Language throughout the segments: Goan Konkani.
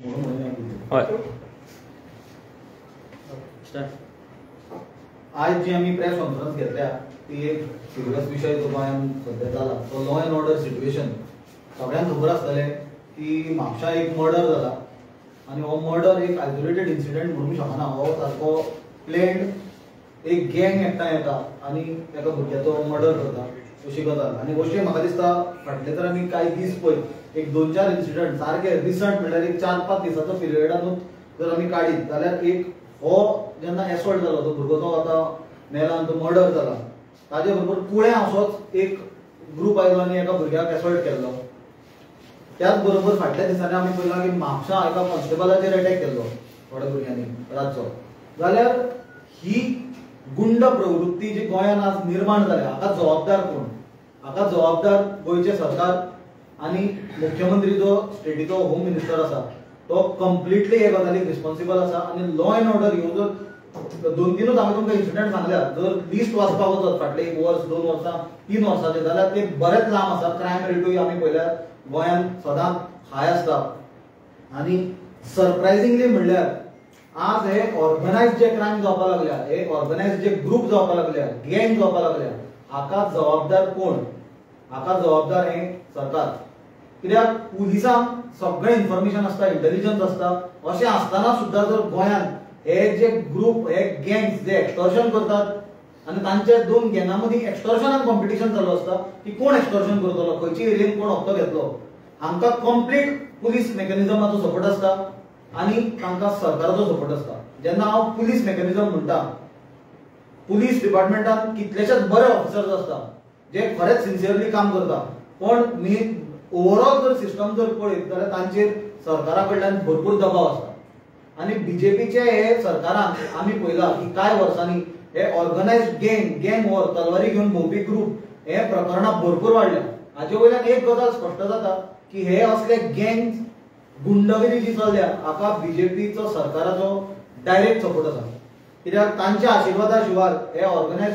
हय. आज जी आमी प्रेस कॉन्फरन्स घेतल्या ती एक सिरियस विशय जो गोंयांत सद्या जाला तो लॉ एंड ऑर्डर सिट्युएशन. सगळ्यांक खबर आसतलें की म्हापशा एक मर्डर जाला आनी हो मर्डर एक आयसोलेटेड इन्सिडंट म्हणूंक शकना. हो सारको प्लॅन्ड एक गँग एकठांय येता आनी एका भुरग्याचो मर्डर करता अशी गजाल. आनी अशें म्हाका दिसता फाटले तर आमी कांय दीस पळय एक दोन चार इन्सिडंट सारके रिसंट म्हणल्यार एक 4-5 दिसाचो पिरियडानूच जर आमी काडीत जाल्यार एक हो जेन्ना एसॉल्ट जालो तो भुरगो तो आतां मेला आनी तो मर्डर जाला ताजे बरोबर कुळ्यां असोच एक ग्रूप आयलो आनी एका भुरग्याक एसॉल्ट केल्लो. त्याच बरोबर फाटल्या दिसांनी आमी पळयलां की म्हापशा एका कॉन्स्टेबलाचेर अटॅक केल्लो थोड्या भुरग्यांनी रातचो. जाल्यार ही गुंड प्रवृत्ती जी गोंयांत आज निर्माण जाल्या हाका जबाबदार कोण? हाका जबाबदार गोंयचें सरकार आनी मुख्यमंत्री जो स्टेटीचो होम मिनिस्टर आसा तो कंप्लिटली हे गजालीक रिस्पॉन्सिबल आसा. आनी लॉ एंड ऑर्डर ह्यो जर 2-3 हांवें तुमकां इन्सिडंट सांगल्या जर लिस्ट वाचपाक वचत फाटले 1 वर्स 2 वर्सां 3 वर्सांचे जाल्यार ते बरेच लांब आसा. क्रायम रेटूय आमी पळयल्यार गोंयांत सदांच हाय आसता. आनी सरप्रायझिंगली म्हणल्यार आज हे ऑर्गनायज जे क्रायम जावपाक लागल्या, हे ऑर्गनायज जे ग्रूप जावपाक लागल्या, गँग जावपाक लागल्या, हाका जबाबदार कोण? हाका जबाबदार हे सरकार. कित्याक पुलिसांक सगळें इन्फॉर्मेशन आसता, इंटेलिजन्स आसता. अशें आसतना सुद्दां जर गोंयांत हे जे ग्रूप हे गँग्स जे एक्सटॉर्शन करतात आनी तांच्या 2 गँगा मदीं एक्सटॉर्शनान कॉम्पिटिशन चालू आसता की कोण एक्सटॉर्शन करतलो, खंयची एरियेन कोण हप्तो घेतलो, हांकां कंप्लीट पुलीस मेकॅनिजमाचो सपोर्ट आसता आनी तांकां सरकाराचो सपोर्ट आसता. जेन्ना हांव पुलीस मेकॅनिजम म्हणटा, पुलीस डिपार्टमेंटान कितलेशेच बरे ऑफिसर्स आसता जे खरेंच सिन्सियरली काम करता, पण मी ओवरऑल जर सिस्टम जर पळयत जाल्यार तांचेर सरकारा कडल्यान भरपूर दबाव आसता. आनी बीजेपीचे हे सरकारान आमी पळयलां की कांय वर्सांनी हे ऑर्गनायज गँग वॉर तलवारी घेवन भोंवपी ग्रूप हे प्रकरणां भरपूर वाडल्या. हाजे वयल्यान एक गजाल स्पश्ट जाता की हे असले गँग गुंडगिरी जी चल्ल्या हाका बीजेपीचो सरकाराचो डायरेक्ट सपोर्ट आसा. कित्याक तांच्या आशिर्वादा शिवाय हे ऑर्गनायज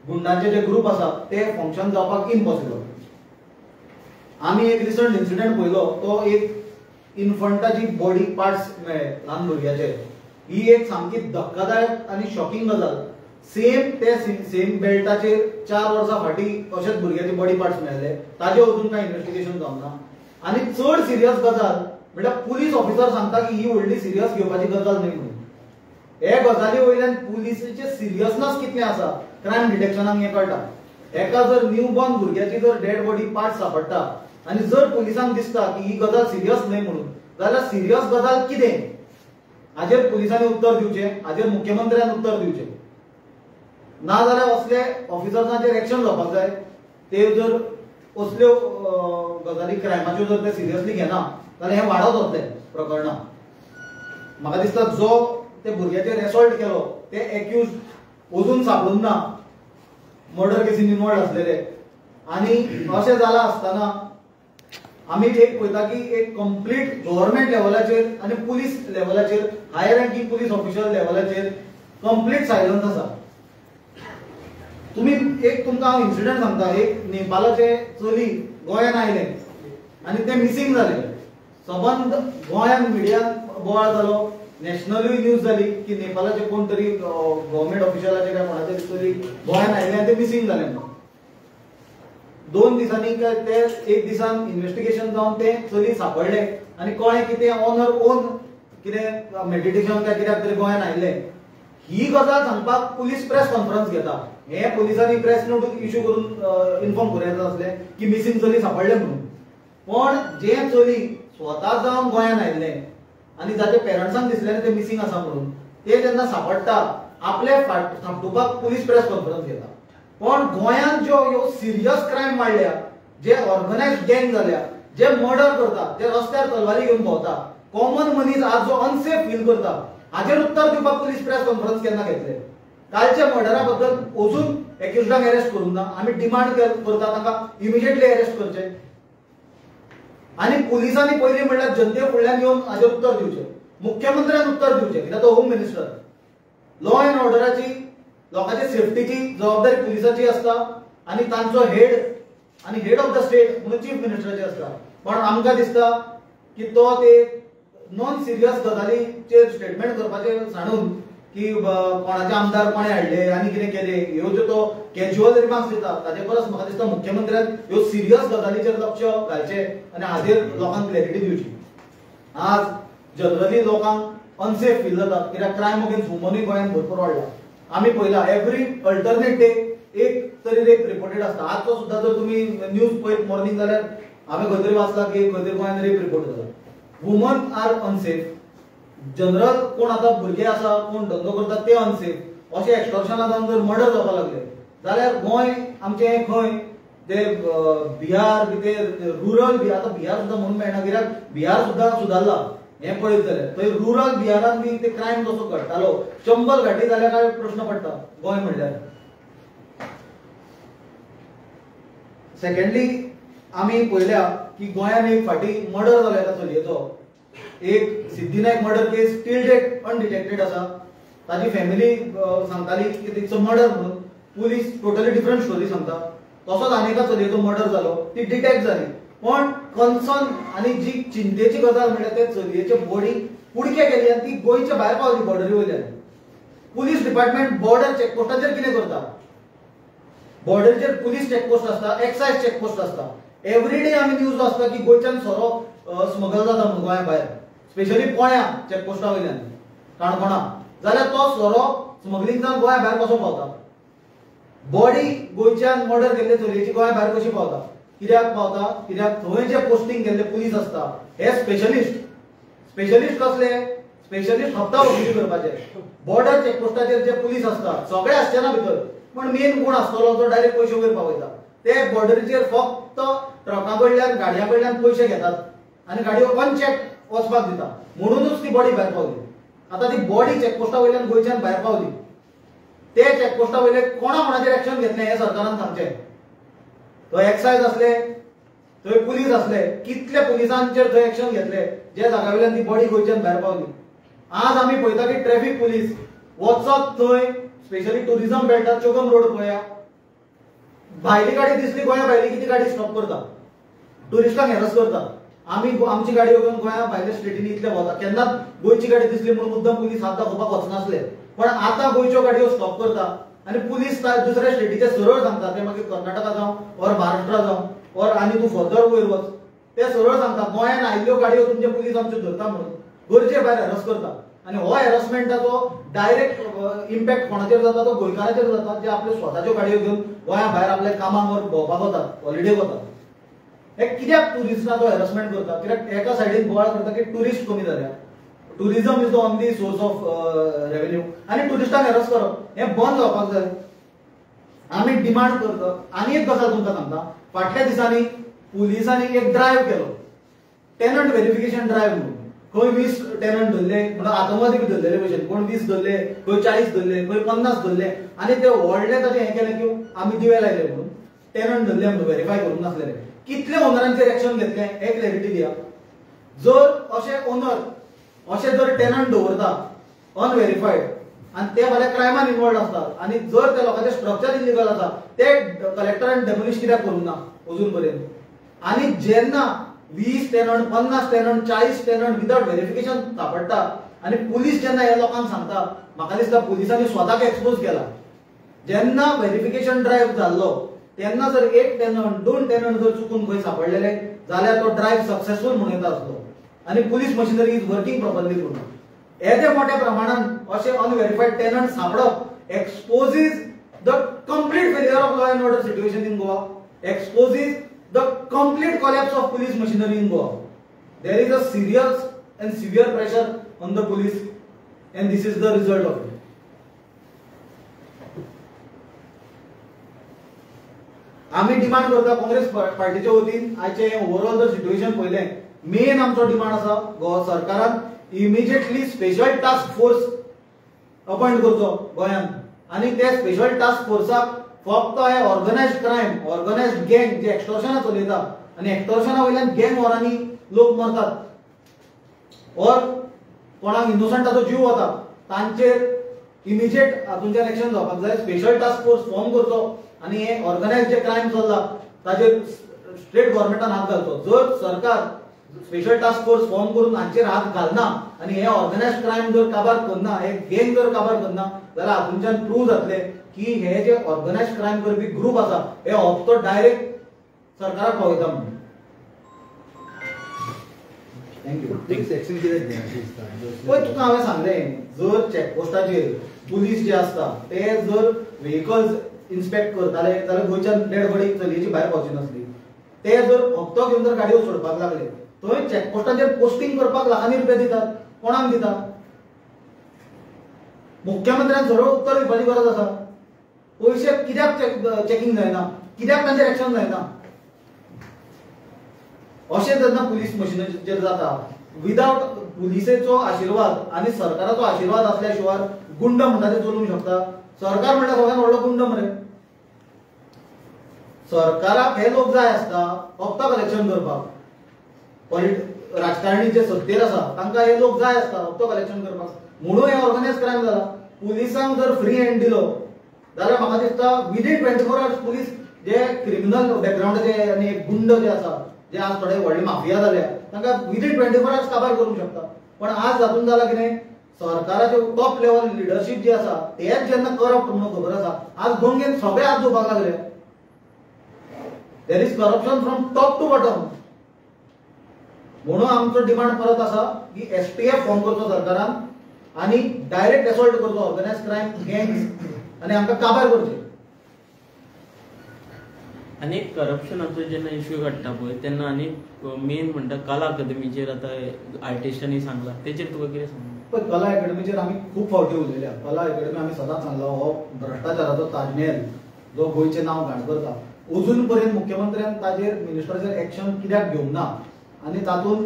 गुंडांचे जे ग्रूप आसा ते फंक्शन जावपाक इम्पॉसिबल. आमी एक रिसंट इन्सिडंट पळयलो तो एक इन्फंटाची बॉडी पार्ट्स मेळ्ळे ल्हान भुरग्याचे. ही एक सामकी धक्कादायक आनी शॉकिंग गजाल. सेम ते सेम बेल्टाचेर 4 वर्सां फाटीं अशेच भुरग्याचे बॉडी पार्ट्स मेळ्ळे, ताजे अजून कांय इन्व्हेस्टिगेशन जावंक ना. आनी चड सिरियस गजाल म्हणल्यार पुलीस ऑफिसर सांगता की ही व्हडली सिरियस घेवपाची गजाल न्हय म्हणून. हे गजाली वयल्यान पुलिसाचे सिरियसनेस कितलें आसा क्रायम डिटेक्शनाक हें कळटा. एका जर न्यू बॉर्न भुरग्याची जर डेड बॉडी पार्ट सापडटा आनी जर पुलिसांक दिसता की ही गजाल सिरियस न्हय म्हणून जाल्यार सिरियस गजाल कितें हाजेर पुलिसांनी उत्तर दिवचें, हाजेर मुख्यमंत्र्यान उत्तर दिवचें. ना जाल्यार असले ऑफिसर्सांचेर एक्शन जावपाक जाय. ते जर असल्यो गजाली क्रायमाच्यो जर ते सिरियसली घेना जाल्यार हें वाडत वतलें प्रकरणां. म्हाका दिसता जो ते भुरग्याचेर एसॉल्ट केलो ते एक्यूज अजून सापडूंक ना, मर्डर केसीन इनवॉल्व आसलेले. आनी अशें जालां आसतना आमी एक पळयता की एक कंप्लीट गव्हर्मेंट लेवलाचेर आनी पुलीस लेवलाचेर हायर रँकिंग पुलीस ऑफिशियल लेवलाचेर कंप्लीट सायलन्स आसा. तुमी एक तुमकां हांव इन्सिडंट सांगता. एक नेपालाचे चली गोंयांत आयलें आनी तें मिसींग जालें. सबंद गोंयांत मिडियान बोवाळ जालो, नॅशनलूय न्यूज जाली की नेपालाचे कोण तरी गव्हर्मेंट ऑफिशियलाचे काय कोणाचे चली गोंयांत आयलें आनी तें मिसींग जालें. 2 दिसांनी काय ते एक दिसान इन्व्हेस्टिगेशन जावन ते चली सापडले आनी कळ्ळें की ते ऑन हर ओन कितें मेडिटेशन काय कित्याक तरी गोंयांत आयिल्लें. ही गजाल सांगपाक पुलीस प्रेस कॉन्फरन्स घेता. हे पुलिसांनी प्रेस नोट इश्यू करून इन्फॉर्म करूं येता आसलें की मिसींग चली सापडलें म्हणून. पण जे चली स्वता जावन गोंयांत आयिल्लें आनी जाचे पेरंट्सांक दिसलें ते मिसींग आसा म्हणून ते जेन्ना सापडटा आपले फाट थापटुपाक पुलीस प्रेस कॉन्फरन्स घेता. पण गोंयांत ज्यो ह्यो सिरियस क्रायम वाडल्या, जे ऑर्गनायज गँग जाल्या, जे मर्डर करता, जे रस्त्यार तलवारी घेवन भोंवता, कॉमन मनीस आज जो अनसेफ फील करता हाजेर उत्तर दिवपाक पुलीस प्रेस कॉन्फरन्स केन्ना घेतले? कालच्या मर्डरा बद्दल अजून एक्युज्डांक अरेस्ट करूंक ना. आमी डिमांड करता तांकां इमिजिएटली अरेस्ट करचे आनी पुलिसांनी पयलीं म्हणल्यार जनते फुडल्यान येवन हाजेर उत्तर दिवचें, मुख्यमंत्र्यान उत्तर दिवचें, कित्याक तो होम मिनिस्टर. लॉ एंड ऑर्डराची लोकांच्या सेफ्टीची जबाबदारी पुलिसाची आसता आनी तांचो हेड आनी हेड ऑफ the state म्हणून चीफ मिनिस्टराची आसता. पण आमकां दिसता की तो ते नॉन सिरियस गजालीचेर स्टेटमेंट करपाचें सांडून की कोणाचे आमदार कोणे हाडले आनी कितें केलें, ह्यो ज्यो तो कॅज्युअल रिमार्क्स दिता ताजे परस म्हाका दिसता मुख्यमंत्र्यान ह्यो सिरियस गजालीचेर लक्ष घालचें आनी हाजेर लोकांक क्लॅरिटी दिवची. आज जनरली लोकांक अनसेफ फील जाता कित्याक क्रायम अगेन्स्ट वुमनूय गोंयांत भरपूर वाडला. आमी पळयला एवरी अल्टरनेट डे एक तरी रेप रिपोर्टेड आसता. आजचो सुद्दां जर तुमी न्यूज पळयत मॉर्निंग जाल्यार हांवें खंय तरी वाचला की खंय तरी गोंयांत रेप रिपोर्ट जाला. वुमन आर अनसेफ, जनरल कोण आतां भुरगे आसा कोण धंदो करता ते अनसेफ. अशें एक्स्टॉर्शना जावन जर मर्डर जावपाक लागले जाल्यार गोंय आमचें खंय ते बिहार बी ते रुरल बिहार, आतां बिहार सुद्दां म्हणून मेळना कित्याक बिहार सुद्दां सुदारला हें पळयत जाल्यार थंय रुरल बिहारान बी ते क्रायम जसो घडटालो चंबल घाटी जाल्यार काय प्रश्न पडटा गोंय म्हणल्यार. सेकंडली आमी पळयल्या की गोंयांत एक फाटीं मर्डर जालो एका चलयेचो, एक Siddhi Naik murder case till date undetected आसा. ताजी फॅमिली सांगताली की it's a murder म्हणून, पुलीस टोटली डिफरंट स्टोरी सांगता. तसोच आनी एका चलयेचो मर्डर जालो, ती डिटेक्ट जाली, पण कन्सर्न आनी जी चिंतेची गजाल म्हणल्यार ते चलयेचे बॉडी कुडके केली आनी ती गोंयच्या भायर पावली बॉर्डरी वयल्यान. पुलीस डिपार्टमेंट बॉर्डर चॅकपोस्टाचेर कितें करता? बॉर्डरीचेर पुलीस चॅकपोस्ट आसता, एक्सायज चॅकपोस्ट आसता. एवरी डे आमी न्यूज वाचता की गोंयच्यान सोरो स्मगल जाता म्हणून गोंया भायर, स्पेशली पोळ्या चॅकपोस्टा वयल्यान काणकोणा, जाल्यार तो सोरो स्मगलिंग जावन गोंया भायर कसो पावता? बॉडी गोंयच्यान मर्डर केल्ले चलयेची गोंया भायर कशी पावता? कित्याक पावता? कित्याक थंय जे पोस्टिंग केल्ले पुलीस आसता हे स्पेशलिस्ट. स्पेशलिस्ट कसले? स्पेशलिस्ट हप्ता वसुली करपाचे. बॉर्डर चॅकपोस्टाचेर जे पुलीस आसता सगळे आसचे ना भितर, पण मेन कोण आसतलो तो डायरेक्ट पयशे वयर पावयता. ते बॉर्डरीचेर फक्त ट्रका कडल्यान गाडयां कडल्यान पयशे घेतात आनी गाडयो अनचॅक वचपाक दिता, म्हणूनच ती बॉडी भायर पावली. आतां ती बॉडी चॅकपोस्टा वयल्यान गोंयच्यान भायर पावली, ते चॅकपोस्टा वयले कोणा कोणाचेर एक्शन घेतलें हें सरकारान सांगचें. थंय एक्सायज आसले, थंय पुलीस आसले, कितले पुलिसांचेर थंय एक्शन घेतले जे जाग्या वयल्यान ती बॉडी गोंयच्यान भायर पावली. आज आमी पळयता की ट्रॅफिक पुलीस वचत थंय, स्पेशली टुरिझम बेल्टार चोगम रोड पळया, भायली गाडी दिसली गोंया भायली की ती गाडी स्टॉप करता, टुरिस्टांक हॅरस करता. आमी आमची गाडी घेवन गोंया भायल्या स्टेटींनी इतले वता, केन्नाच गोंयची गाडी दिसली म्हणून मुद्दम पुलीस हात दाखोवपाक वचनासले, पण आतां गोंयच्यो गाडयो स्टॉप करता आनी पुलीस दुसऱ्या स्टेटीचे सरळ सांगता, ते मागीर कर्नाटका जावं ऑर महाराष्ट्रा जावं ऑर आनी तूं फर्दर वयर वच, ते सरळ सांगता गोंयान आयिल्ल्यो गाडयो तुमचे पुलीस आमच्यो धरता म्हणून गरजे भायर हॅरस करता. आनी हो हॅरसमेंटाचो डायरेक्ट इम्पॅक्ट कोणाचेर जाता? तो गोंयकाराचेर जाता, जे आपल्यो स्वताच्यो गाडयो घेवन गोंया भायर आपल्या कामाक वर भोंवपाक वतात, हॉलिडेक वतात. हे कित्याक टुरिस्टाचो हॅरसमेंट करता? कित्याक एका सायडीन बोवाळ करता की टुरिस्ट कमी जाल्या, tourism is the only source of revenue, आनी टुरिस्टांक हॅरस करप हें बंद जावपाक जाय. आमी डिमांड करता. आनी एक गजाल तुमकां सांगता, फाटल्या दिसांनी पुलिसांनी एक ड्रायव्ह केलो, टेनंट व्हेरिफिकेशन ड्रायव्ह म्हणून. खंय 20 टेनंट धरले म्हणून आतंकवादी बी धरलेले भशेन, कोण 20 धरले, खंय 40 धरले, खंय 50 धरले, आनी ते व्हडले ताचें हें केलें की आमी दिवे लायले म्हणून टेनंट धरले म्हणून व्हेरीफाय करूंक नासलेले. कितले ओनरांचेर एक्शन घेतलें हें क्लॅरिटी दिया. जर अशे ओनर अशे जर टेनंट दवरता अनव्हेरीफायड आनी ते फाल्यां क्रायमान इनवॉल्ड आसतात आनी जर त्या लोकांचें स्ट्रक्चर इलिगल आसा ते कलेक्टरान डेमोलिश कित्याक करूंक ना अजून पर्यंत? आनी जेन्ना 20 tenant, 50 tenant, 40 tenant without verification सापडटा आनी पुलीस जेन्ना ह्या लोकांक सांगता, म्हाका दिसता पुलिसांनी स्वताक एक्सपोज केला. जेन्ना व्हेरिफिकेशन ड्रायव्ह जाल्लो तेन्ना जर 1 टेनंट 2 टेनंट जर चुकून खंय सापडलेले जाल्यार तो ड्रायव्ह सक्सेसफूल म्हणून येता आसलो आनी police machinery is working properly म्हणून. येदे मोठ्या प्रमाणान अशे अनव्हेरीफायड tenant सापडप exposes the complete failure of law and order situation in Goa, exposes the complete collapse of police machinery in Goa. There is a serious and severe pressure on the police and this is the result of it. आमी डिमांड करता काँग्रेस पार्टीच्या वतीन, आयचें ओवरऑल जर सिट्युएशन पळयलें, मेन आमचो डिमांड आसा गोवा सरकारान immediately special task force appoint करचो गोंयांत आनी ते स्पेशल टास्क फोर्साक फक्त हे ऑर्गनायज्ड क्रायम, ऑर्गनायज्ड गँग जे एक्स्टॉर्शनां चलयता आनी एक्स्टॉर्शना वयल्यान गँग वॉरांनी लोक मरतात ऑर कोणाक इनोसंटाचो जीव वता, तांचेर इमिजिएट हातूंतल्यान एक्शन जावपाक जाय. स्पेशल टास्क फोर्स फॉर्म करचो आनी हे ऑर्गनायज जे क्रायम चल्ला ताचेर स्टेट गव्हर्मेंटान हात घालचो. जर सरकार स्पेशल टास्क फोर्स फॉर्म करून हांचेर हात घालना आनी हे ऑर्गनायज क्रायम जर काबार करना, हे गँग जर काबार करना जाल्यार हातूंच्यान प्रूव जातले की हे जे ऑर्गनायज क्रायम करपी ग्रुप आसा हे हप्तो डायरेक्ट सरकाराक पावयता म्हणून. Thank you. पळय तुका हांवें सांगलें, जर चॅकपोस्टाचेर पुलीस जे आसता ते जर व्हेकल्स इन्स्पेक्ट करताले जाल्यार गोंयच्यान डेड बॉडी चलयेची भायर पावची नासली. ते जर हप्तो घेवन जर गाडयो सोडपाक लागले थंय चॅकपोस्टाचेर पोस्टिंग करपाक लाखांनी रुपया दितात. कोणाक दितात? मुख्यमंत्र्यान सरळ उत्तर दिवपाची गरज आसा. पयशे कित्याक चॅकिंग जायना, कित्याक तांचेर एक्शन जायना? अशें जेन्ना पुलीस मशिनरीचेर जाता विदावट पुलिसेचो आशिर्वाद आनी सरकाराचो आशिर्वाद असल्या शिवाय गुंड म्हणटा ते चलूंक शकता. सरकार म्हणटा सगळ्यात व्हडलो गुंड मरे. सरकाराक हे लोक जाय आसता हप्ता कलेक्शन करपाक. राजकारणी जे सत्तेर आसा तांकां हे लोक जाय आसता हप्तो कलेक्शन करपाक. म्हणून हे ऑर्गनायज क्रायम जाला. पुलिसांक जर फ्री हँड दिलो जाल्यार म्हाका दिसता विदीन 24 आवर्स पुलीस जे क्रिमिनल बॅकग्रावंडाचे आनी एक गुंड जे आसा जे आज थोडे व्हडले माफिया जाल्या तांकां विदीन 24 आवर्स काबार करूंक शकता. पण आज जातून जाला कितें, सरकाराचे टॉप लेवल लिडरशीप जी आसा तेच जेन्ना करप्ट म्हणून खबर आसा आज गोंगेन सगळे हात धुवपाक लागले. There is corruption from top to bottom. म्हणून आमचो डिमांड परत आसा की STF form करचो सरकारान आनी डायरेक्ट असॉल्ट करचो ऑर्गनायज क्रायम गँग्स आनी आमकां काबार करचे. आनी करप्शनाचो जेन्ना इश्यू काडटा पळय तेन्ना आनी मेन म्हणटा कला अकादमीचेर आतां आर्टिस्टांनी सांगला तेचेर तुका कितें सांगता? पळय कला अकादमीचेर आमी खूब फावटी उलयल्या. कला अकादमी आमी सदांच सांगला हो भ्रश्टाचाराचो ताजमहेल जो गोंयचें नांव घाण करता. अजून पर्यंत मुख्यमंत्र्यान ताजेर मिनिस्टराचेर एक्शन कित्याक घेवंक ना आनी तातूंत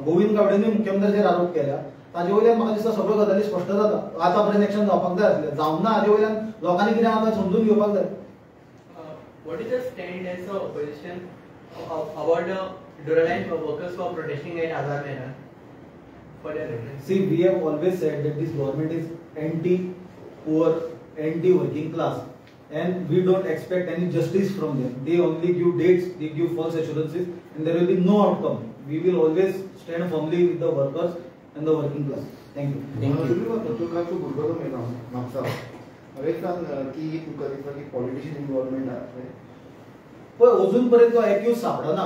गोविंद गावडेनूय मुख्यमंत्र्याचेर आरोप केल्या. ताजे वयल्यान म्हाका दिसता सगळ्यो गजाली स्पश्ट जाता. आतां पर्यंत एक्शन जावपाक जाय आसलें, जावंक ना. हाजे वयल्यान लोकांनी कितें आतां समजून घेवपाक जाय. What is the stand as a opposition about the Duraline workers who are protesting at Azad Maidan for their redress? See, we have always said that this government is anti-poor, anti-working class, and we don't expect any justice from them. They only give dates, they give false assurances, and there will be no outcome. We will always stand firmly with the workers and the working class. Thank you. Thank you. पळय अजून पर्यंत तो एक्यूज सापडना.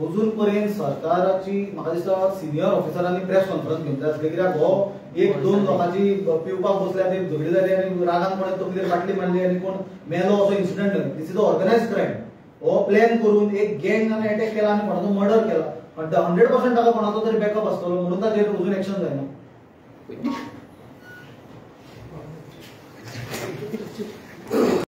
अजून पर्यंत सरकाराची म्हाका दिसता सिनियर ऑफिसरांनी प्रेस कॉन्फरन्स घेवंक जाय आसली. कित्याक हो एक दोन लोकांची पिवपाक बसल्या ते झगडी जाली आनी रागान कोणें तकलेर बाटली मारली आनी कोण मेलो असो इन्सिडंट न्हय. This is a organise crime. हो प्लॅन करून एक गँगान अटॅक केला आनी कोणाचो मर्डर केला. 100% ताका कोणाचो तरी बॅकअप आसतलो म्हणून ताचेर अजून एक्शन जायना.